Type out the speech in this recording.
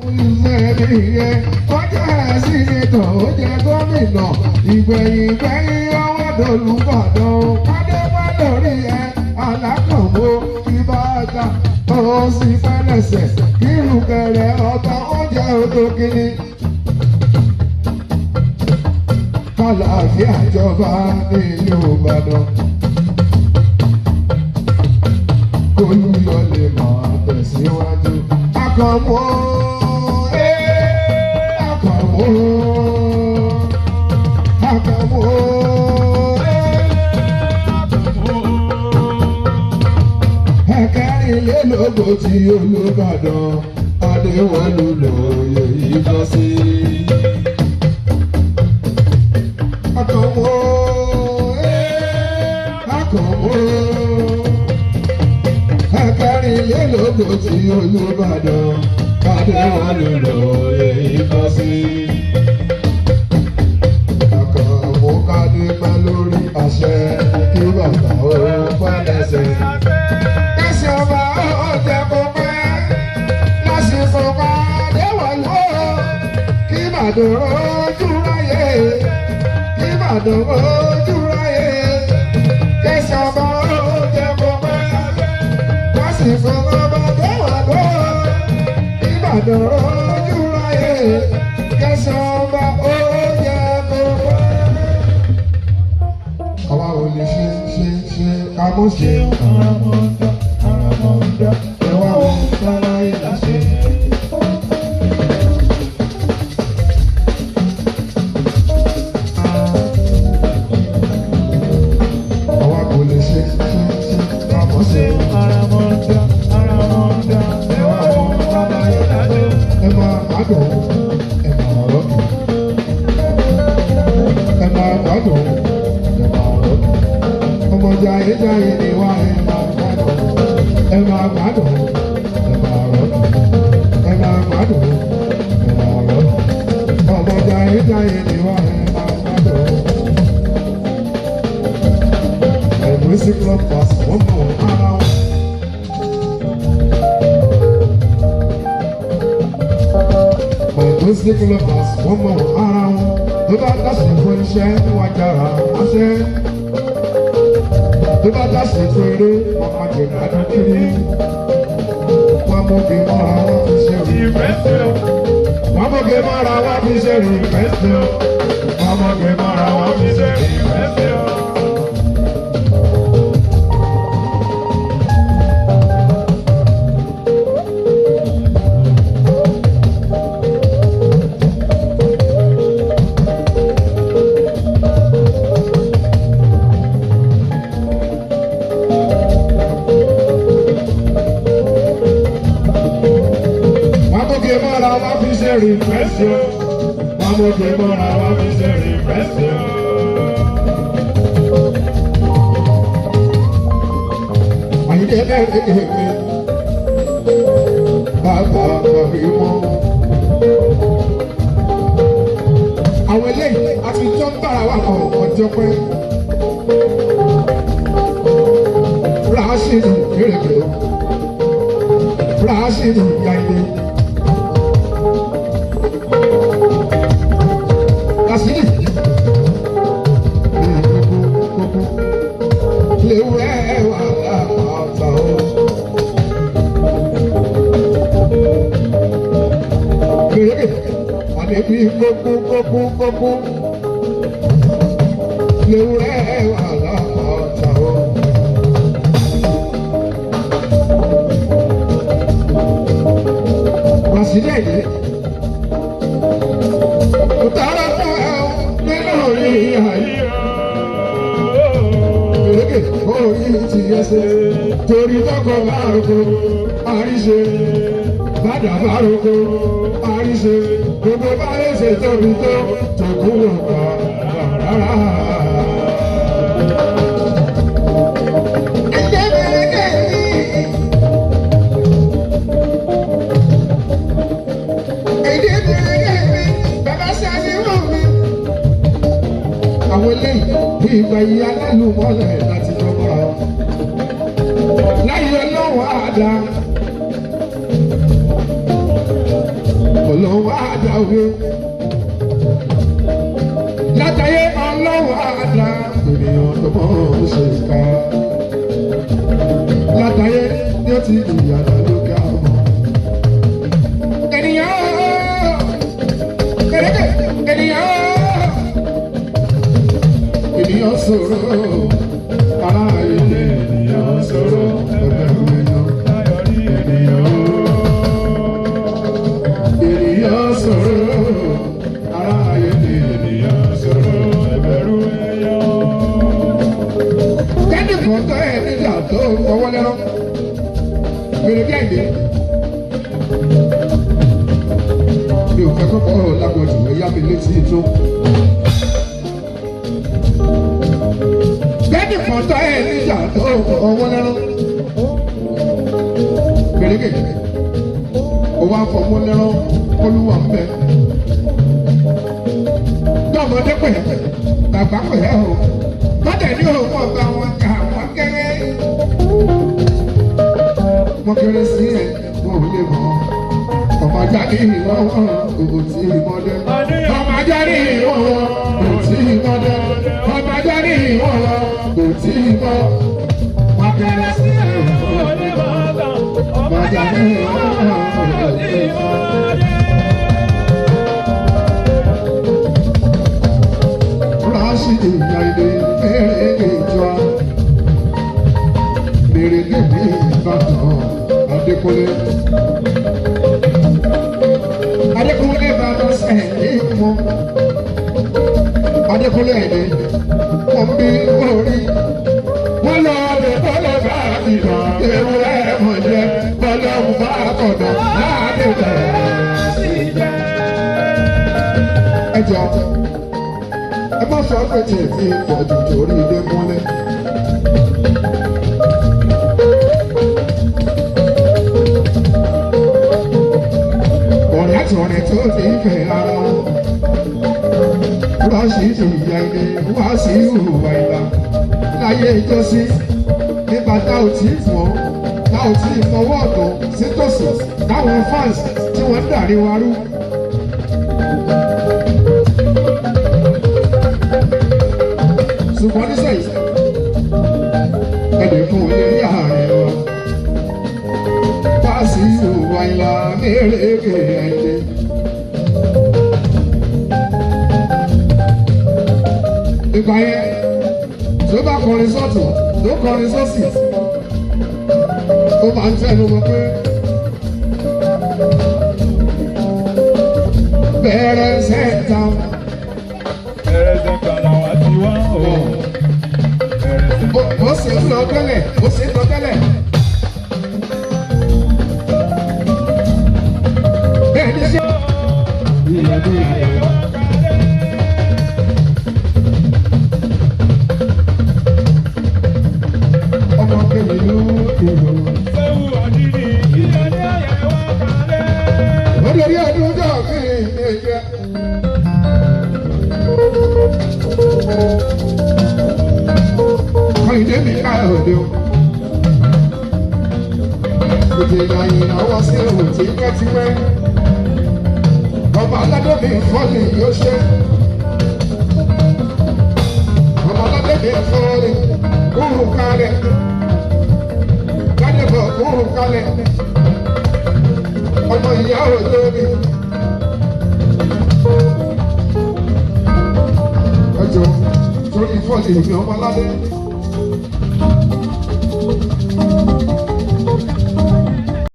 Ó jẹ́ sínétọ̀, ó jẹ́ gómìnà, ìgbẹ̀yìn gbẹ̀yìn ọwọ́ dòlúbàdàn. Kádé wá lórí ẹ, alákànwó ìbàdàn, ó sì fẹ́lẹ̀sẹ̀, kírùkẹ̀rẹ̀ ọba ó jẹ́ odò kìíní. Kàlàáfíà jọba nílùú Ìbàdàn. K'Olúyọ̀lé máa tẹ̀síwájú. Àkànmú Àkànmú Àkànmú ẹ̀kẹrìnlélógún tí Olúbàdàn Adéwọ̀lú lóye ìjọsí. Àkànmú Àkànmú ẹ̀kẹrìnlélógún tí Olúbàdàn Adéwọ̀lú lóye ìjọsí. Àkànmú kádé pẹ́ lórí àṣẹ kí bàbá ó pẹ́ lẹ́sẹ̀. Kẹ́sì ọba ó jẹ́ kó pẹ́ lásìkò Adéwọ̀lú kí Ìbàdàn ojú ráyè kí Ìbàdàn ojú ráyè. Kẹ́sì ọba ó jẹ́ kó pẹ́ lásìkò Adéwọ̀lú kí Ìbàdàn ojú ráyè. Kẹ́sì ọba ó jẹ́ kó pẹ́. Àwa ò lè ṣe ṣe ṣe ká mọ̀ ṣe. Ẹ wá wo sára ìlà ṣe. Àwa kò lè ṣe ṣe ṣe ká mọ̀ ṣe. Ẹ wá wo sára ìlà ṣe. Ẹ máa gbádùn, ẹ máa rọ́ọ̀kì. Ẹ máa gbádùn, ẹ máa rọ́ọ̀kì. Ọmọ jayé jayé ni wá ẹ máa gbádùn. Ẹ máa gbádùn, ẹ máa rọ́ọ̀kì. Ẹ máa gbádùn, ẹ máa rọ́ọ̀kì. Ọmọ jayé jayé ni wá ẹ máa gbádùn. Music lovers, wọ́n mọ̀ ara wọn. My music lovers, wọ́n mọ̀ ara wọn. Tó bá dásìkò iṣẹ́, wọ́n jára wọ́n ṣe. Tó bá dásìkò eré, wọ́n máa jẹ gbádùn kiri. Wọ́n mú kí mọ́ra wọ́n fi ṣe rí. Wọ́n mú kí mọ́ra wọ́n fi ṣe rí fẹ́sẹ̀. Wọ́n mú kí mọ́ra wọ́n fi ṣe rí fẹ́sẹ̀. Wọ́n mú kí mọ́ra wọ́n fi ṣe rí fẹ́sẹ̀. Wọ́n mú kí mọ́ra wọ́n fi ṣe rí fẹ́sẹ̀. Àyìndé lẹ́rìí mi, bàbá kàrí mọ́. Àwọn eléyìí a ti jọ ń bára wa kọ̀ ọjọ́ pẹ́. Ràṣìlì kéré Ràṣìlì Àyìndé. Ràṣìlì kókó léwúrẹ́ wà lápáta o. Kéré àdébí kókó kókó kókó léwúrẹ́ wà lápáta o. Ràṣìlì Àyìndé. Kò tààrà fún ẹ nínú orí ayé. Èrèké orí ti ẹsẹ̀ torí tọkọ bá roko àríṣe bàdà bá roko àríṣe gbogbo bá lè ṣe tóbi tó tòkú wò pa rárá. Ẹ̀jẹ̀ bẹ̀rẹ̀ kẹ́yìn. Èdè bẹ̀rẹ̀ kẹ́yìn. Bàbá ṣàṣìwọ̀n mi. Àwọn eléyìí bí ìgbà yìí alálùmọ́lẹ̀ láti jọ mọ́ra wọn. Láyé ọlọ́run àdá. Ọlọ́wọ́ àdáwé. Látàyé ọlọ́wọ́ àdá ènìyàn tó mọ̀ ọ́n ṣe ká. Látàyé ni ó ti ìyàrá lókè àwọn. Ènìyàn kẹ̀rẹ́kẹ̀ ènìyàn ènìyàn sọ̀rọ̀ ara ilé ènìyàn sọ̀rọ̀ ẹgbẹ̀rún èèyàn. Ènìyàn sọ̀rọ̀ ara ilé ènìyàn sọ̀rọ̀ ẹgbẹ̀rún èèyàn. Kẹ́ni kan tó ẹ̀ níjà tó fọwọ́ lẹ́rọ́. Gbèrè bí àìdè. Mi ò fẹ́ kọ́kọ́ lágbọ̀jù ẹ̀yá mi létí tó. Kẹ́ni kan tó ẹ̀ níjà tó fọwọ́ lẹ́rọ́. Gbèrègè. Ó wá fọwọ́ lẹ́rọ́ olúwa ń bẹ. Tọ́mọdé pẹ̀, bàbá pẹ̀ ẹ́ o. Bọ́dẹ̀ ní òun ọba wọn kà wọ́n kéré. Wọ́n kéré sí ẹ̀, wọ́n ò lè mọ̀. Ọmọ jáde ìwọ̀n wọn kò tí ì mọ́dé. Ọmọ jáde ìwọ̀n wọn kò tí ì mọ́dé. Ọmọ jáde ìwọ̀n wọn kò tí ì mọ́. Wọ́n kéré sí ẹ̀, wọ́n ò lè mọ̀. Ọmọ jáde ìwọ̀n wọn kò tí ì mọ́. Rashidi Ayinde mèrèké ìjọ mèrèké ní Ìbàdàn Adékúnlé. Adékúnlé bàbá sẹ́yìn mú. Adékúnlé ẹ̀dẹ́ wọ́n bí orí. Wọ́n lọ lè bọ́lẹ̀ bá ìlọ ewúrẹ́ mọ̀ jẹ́ bọ́lẹ̀ ń bá kọ̀dọ̀ láàdé bẹ̀rẹ̀. Ẹ jọ ẹ má sọ pé tèmi pọ̀jù torí ilé múlẹ̀. Ọ̀rẹ́ àti ọ̀rẹ́ tó ti fẹ́ ara wọn. Rọ́ṣídì ìyá ilé wá sí ìhùwà ìlà. Láyé ìjọsí nígbà tá ò tí ì mọ̀ tá ò tí ì fọwọ́ ọ̀dọ̀ sí tòsí táwọn fans tí wọ́n ń dàrí wa rú. Ṣùgbọ́n nísẹ̀yìn ẹnì fún ilé ní ààrẹ wa pàṣẹ ìwà ìlà mẹ́rẹ̀ẹ́rẹ́ ẹ̀yẹ. Ìgbà yẹn tó bá kọrin sọ́tún tó kọrin sọ́sì ó máa ń tẹnu mọ́ pé bẹ̀rẹ̀ sẹ́ńtà. Ó sì ń lọ tẹ́lẹ̀, ó sì ń lọ tẹ́lẹ̀. Bẹ́ẹ̀ ni ṣé. Ọmọ kejì ló ìlú. Olórí ọdún jọ kí ni jẹ. Kọ́lìdé mi ká òde o. Ètè ìlànà ọwọ́ sí òun tí pẹ́ ti pẹ́. Ọba aládé mi fọ́lì yóò ṣe. Ọba aládé mi fọ́lì kúrú kalẹ̀. Kádébọ̀ kúrú kalẹ̀. Ọmọ ìyá òde mi. Ẹjọ́ torí fọ́lì mi ọmọ aládé.